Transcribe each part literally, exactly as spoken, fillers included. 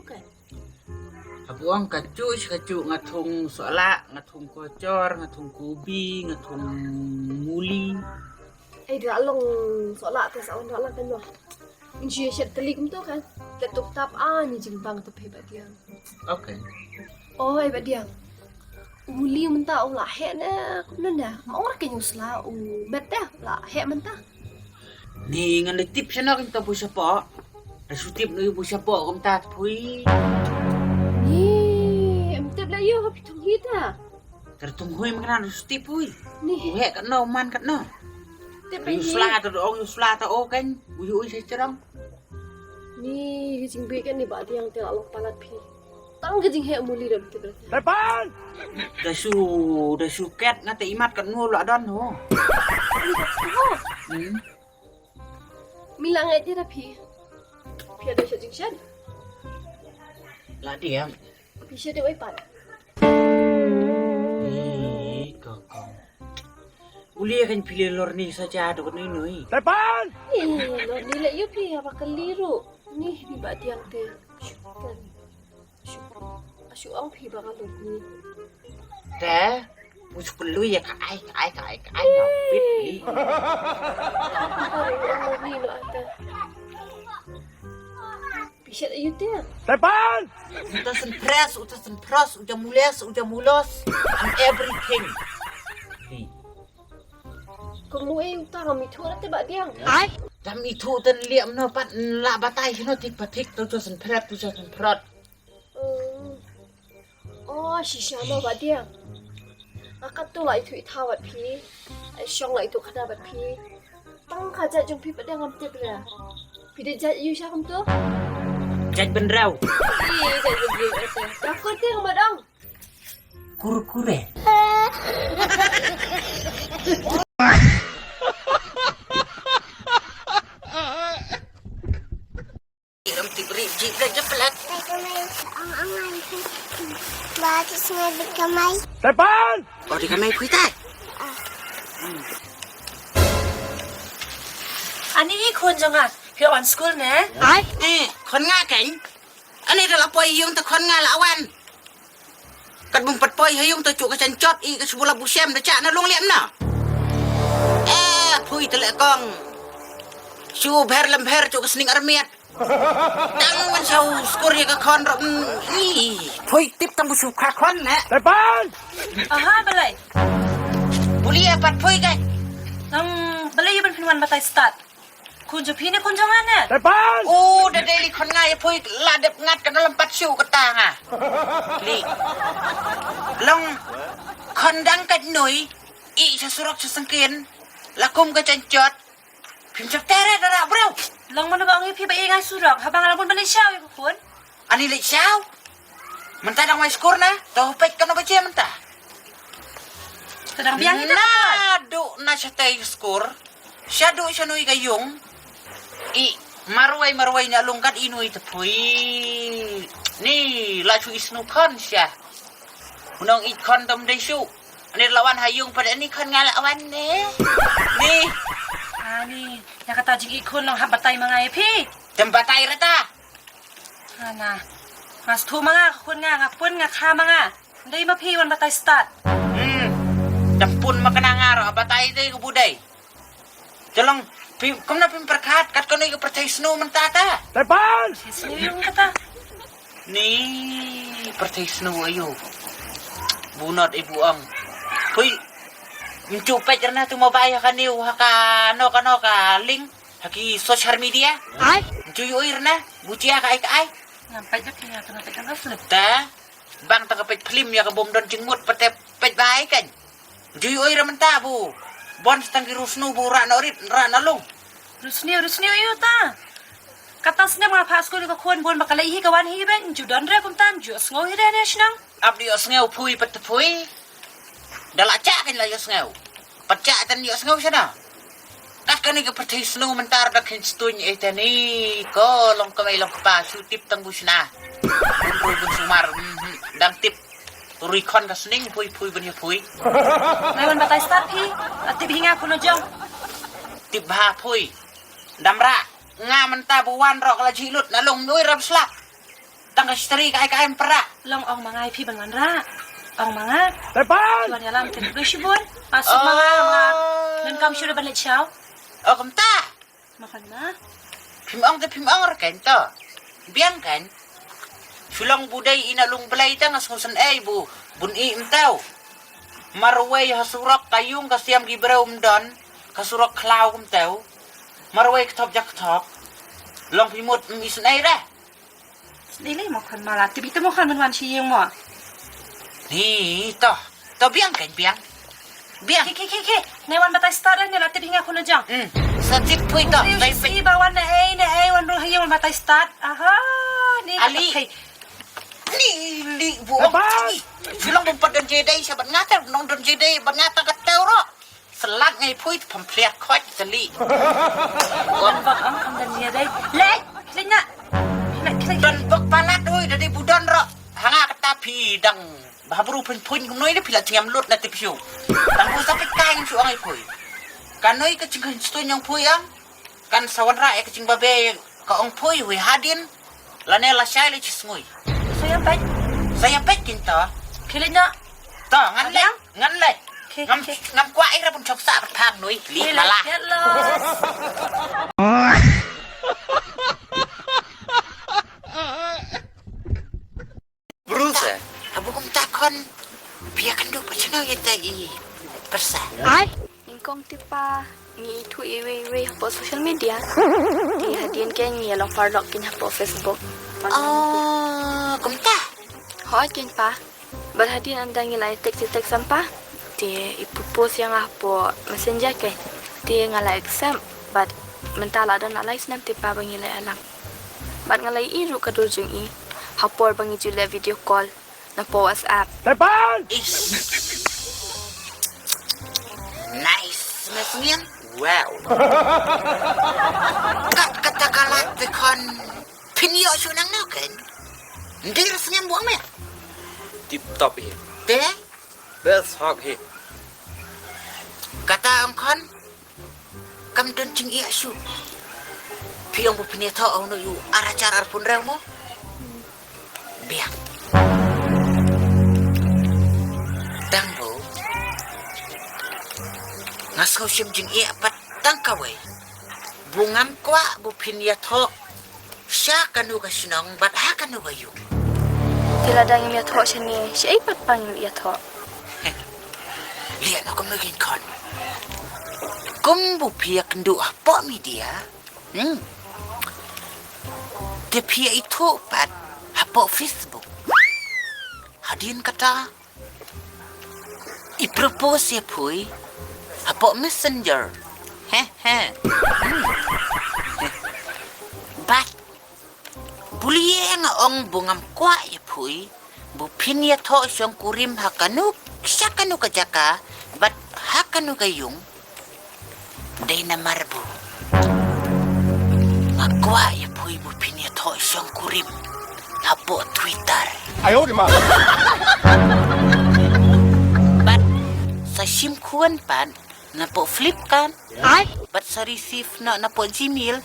Ka. Haba ong kajuh shi kajuh, nga thung sohlah, nga thung kochor, nga thung kubi, nga thung muli. Ei, da long sohlah te sa ong da lang kan noh. Nji shet kali kumto kan. Te tuk tap a ni jingbang te phi Bah Diang. Okay. Oh, ei Bah Diang. U muli mynta u la heh ne kumno ne? Ma ong ra ka u sla u met te la heh mynta. Ni ngan da tip shano kan to bu shapoh. Da shu tip nu bu shapoh kumta pui. Ni em tip la yo ka pitung hita. Ter tung hui mangna da shu tip pui. Ni. U heh katno man katno. Tip yu sla ta ong yu sla ta o kan. U yu ui sa cerong. Ni ka jingbi kan ni Bah Diang te la long palat phi. Tang ka jingheh muli da betul betul. Tepan! Da shu, da shu ket nga te imat kat nu la don ho. Hmm. Mi la ngai te da phi. Phi da sha jingshan. La diam. Phi sha de wai pat. Ni ka ka. Uli kan phi le lor ni sa ja do ni nui. Tepan! Ni lor ni le yu phi apa keliru. Ni ni Bah Diang te. Kan. Shu, shu ong phi ba ka lut ni. Te, pu shu kyllu ya ka ai, ka ai, ka ai, ka ai, ka bit ni. Pi shet ayu te. Tepan! Uta sen press, uta sen pros, uta mules, uta mulos, and everything. Ni. Kung mu e uta ngam ithu na te Bah Diang. Ai? Tam ithu ten liam no pat la batai hino tik patik tu tu sen press, tu tu sen prot. Hmm. Oh, shisha mo Bah Diang. Akat tu la itu itha wat phi. Ai shong la itu khana wat phi. Tang kha jat jong phi Bah Diang ngam tip ra. Phi de jat yu sha kum tu. Jat benrau. Ih, jat benrau. Rakut Diang ma dong. Kurkure. Iram tibri jip dah jepelat. Ang angai tu. Ba ti sungai bet kamai. Tepan! Oh, di kamai pui tai. Ani hi khun jong nga. Phi wan school ne? Ai? Eh, khun nga kan. Ani dah lapoi yung te khun nga la wan. Kat bung pat poi ha yung te cuk ka chan chot i ka shu la bu sem da chak na lung liam na. Eh, phui te le kong. Shu bher lem bher cuk ka sning armiat. Tang man shu skur ya ka khon ro. Ih, phui tip tang bu shu ka khon ne. Tepan! Aha, balai. Buli ya pat phui kai. Tang balai ya ban phin wan batai start. Khun jong phi ne khun jong nga ne? Tepan! Oh, da dei li khun nga ya phui la dep ngat ka na lem pat shu kata nga. Li. Long khun dang kat nui, i sha surok sha sengkin, la kum ka chan chot. Phim chap tere da ra bro. Long mano ba ong ya phi ba i ngai surok, haba nga la bun ba leit shaw ya ka khun. Ani leit shaw. Mynta dang wai skur na, to peit kano ba che mynta. To dang biang ita. Na du na sha tai skur. Sha du sha nui ka yung. I marwai marwai na lung kat i nui te phui. Ni la chu i snu khon sha. Unong i khon dom dei shu. Ani la wan ha yung pat ani khon nga la wan ne. Ni. Ani, ya kata jing i khun long hap batai ma nga ya phi. Tem batai rata. Ana. Nga sthu ma nga, ka khun nga, nga pun nga kha ma nga. Ndei ma phi wan batai start. Hmm. Dang pun ma kane nga ro batai dei ka budai. Jalong phi kumna phim pyrkhat kat kane ka pyrthei snu mynta ta. Tepan! Snu yung kata. Ni pyrthei snu ayu. Bunot ibu ang. Pui. Mchu peit rna tu ma bai ha kane ha ka no ka no ka link. Ha ki social media. Ai? Ju yu ir na, bu chia ka ai ka ai. Ngam peit dak nya tengah peit tengah slip. Ta, bang tengah peit film ya ka bom don jingmut pete peit bai kan. Ju yu ir mynta bu. Bon stang ki rusnu bu ra na rit, ra na lung. Rusni, rusni yu ta. Kata snem nga phah skul ka khun bun ba ka lei hi ka wan hi ben, ju don re kumtan, ju sngo hi re ne shnang. Ap di ïohsngew phui pat phui. Da la chah kan la ïohsngew. Pat chah tan ïohsngew shana. Kat kane ka pyrthei snu mynta da khin stuñ eh tani. Ko long kamai long kpa shu tip tang bu shna. Bun rui bun sumar, mhm, dang tip. Rui khon ka sning phui phui bun ïa phui. Ngai wan batai start phi. A tip hi nga kuno jong. Tip bha phui. Dam ra. Nga mynta bu wan rok la jhi lut na long nui rap slap. Tang Ka shtri ka ai ka ai ym pra. Long ong ma nga ïa phi ban wanrah. Ong ma nga. Tepan. Wan ïalam te dei shibun. Pasuk ma nga ma. Ngan kam shu ban leit shaw. Oh, kumta. Ma khan ma. Phim ong te phim ong ra kan to. Biang kan. Shu long bu dei ina lung Blei ta nga sngewsynei bu. Bun i mtau. Marwei ha surok ka yung ka siam ki breu mdon. Ka surok khlaw kumtau. Marwei kthop jak kthop. Long phi mut mi synei ra. Dei lei mo khan ma la tip ita mo khan ban wan shi ïing mo. Ni to. To biang kan biang. Biang. Ke ke ke ke. Ne wan batai start ne la tip nga khun jong. Hmm. Sa tip pui to. Dei si ba wan ne ei ne ei wan ruh ïing wan batai start. Aha. Ni Ali. Ni li bu. Shu long bum pat don je dei shabat ngata nong don je dei ban ngata ka tau ro. Selat ngai pui pamphlet khot seli. Wan bak am am dan dia dai. Lek, lek nak. Lek, lek. Don bak palat oi dadi budon ro. Hanga kata phi dang. Bah bru pun pun noi de phi la tingam lut na tip shu. Tang bu sakit kain shu angai pui. Kanoi ka chingkan stu nyang pui ang. Kan sa wanrah ïa ka jingbabe ka ong phui wi hadien. Lane lashai lei shisngui. Sa ïa peit. Sa ïa peit kin to. Khie leit noh. To ngan leit. Ngan leit. Khie, ngam khie. Ngam kwah ira bun chok sa ka phang nui. Li mala. Bruce. Abu kumta khon. Phi ïakynduh pat shano ïa ta i pyrsa. Ai. Nyngkong te pa ngi ithuh iwei iwei hapoh social media. Te hadien ke ngi ïa long paralok kein hapoh Facebook. Oh, kumta. Hooid kein pa. Bad hadien ynda ngi la ïa text ïa text sam pa. Te i propose ïa nga hapoh Messenger kein. Te nga la accept. Bad mynta la don la lai snem te pa ba ngi la ïalang. Bad nga la ïohi ruh ka dur jong i ha por ba ngi ju leh video call napoh WhatsApp. Tepan! Ish. Nice. Nga sngewthuh. Wow. Kat kata ka lad te khon. Phin ïoh shu nang nau kan. Ndir sngem buang me. Tip top hi. Te? Best hog hi. Kata ong khon. Kam don jingïa shu. Phi ong bu phin ïathoh ong no ïu ar hajar arphew hynriew mo. Biang. Tang bu. Nga sngew shim jingïa pat tang kawei. Bu ngam kwah bu phin ïathoh. Sha kano ka shnong bad ha kano ka ïung. Te lada ngim ïathoh shane, shaei pat pa ngin ïathoh. Lian aku mungkin kon. Kum bu phi ïakynduh hapoh media. Hmm. Te phi ïa ithuh pat hapoh Facebook. Hadien kata I propose ïa phi hapoh Messenger. He he. Bad bun ïa nga ong ba ngam kwah ïa phi ba phin ïathoh shongkurim ha kano sha kano ka jaka bad ha kano ka ïung. Dei namar ba nga kwah ïa phi ba phin ïathoh shongkurim hapoh Twitter. Ayo di ma. Bad sa shim khun pat napoh Flipkart. Ai. Bad sa receive noh napoh Gmail.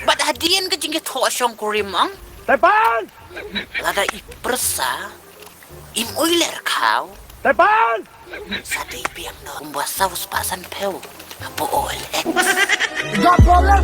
Bad hadien ka jingïathoh shongkurim ong. Tepan. Lada i pyrsa im uiler khaw. Tepan. Sa dei biang noh kumba saw spah san phew hapoh O L X. Got problem?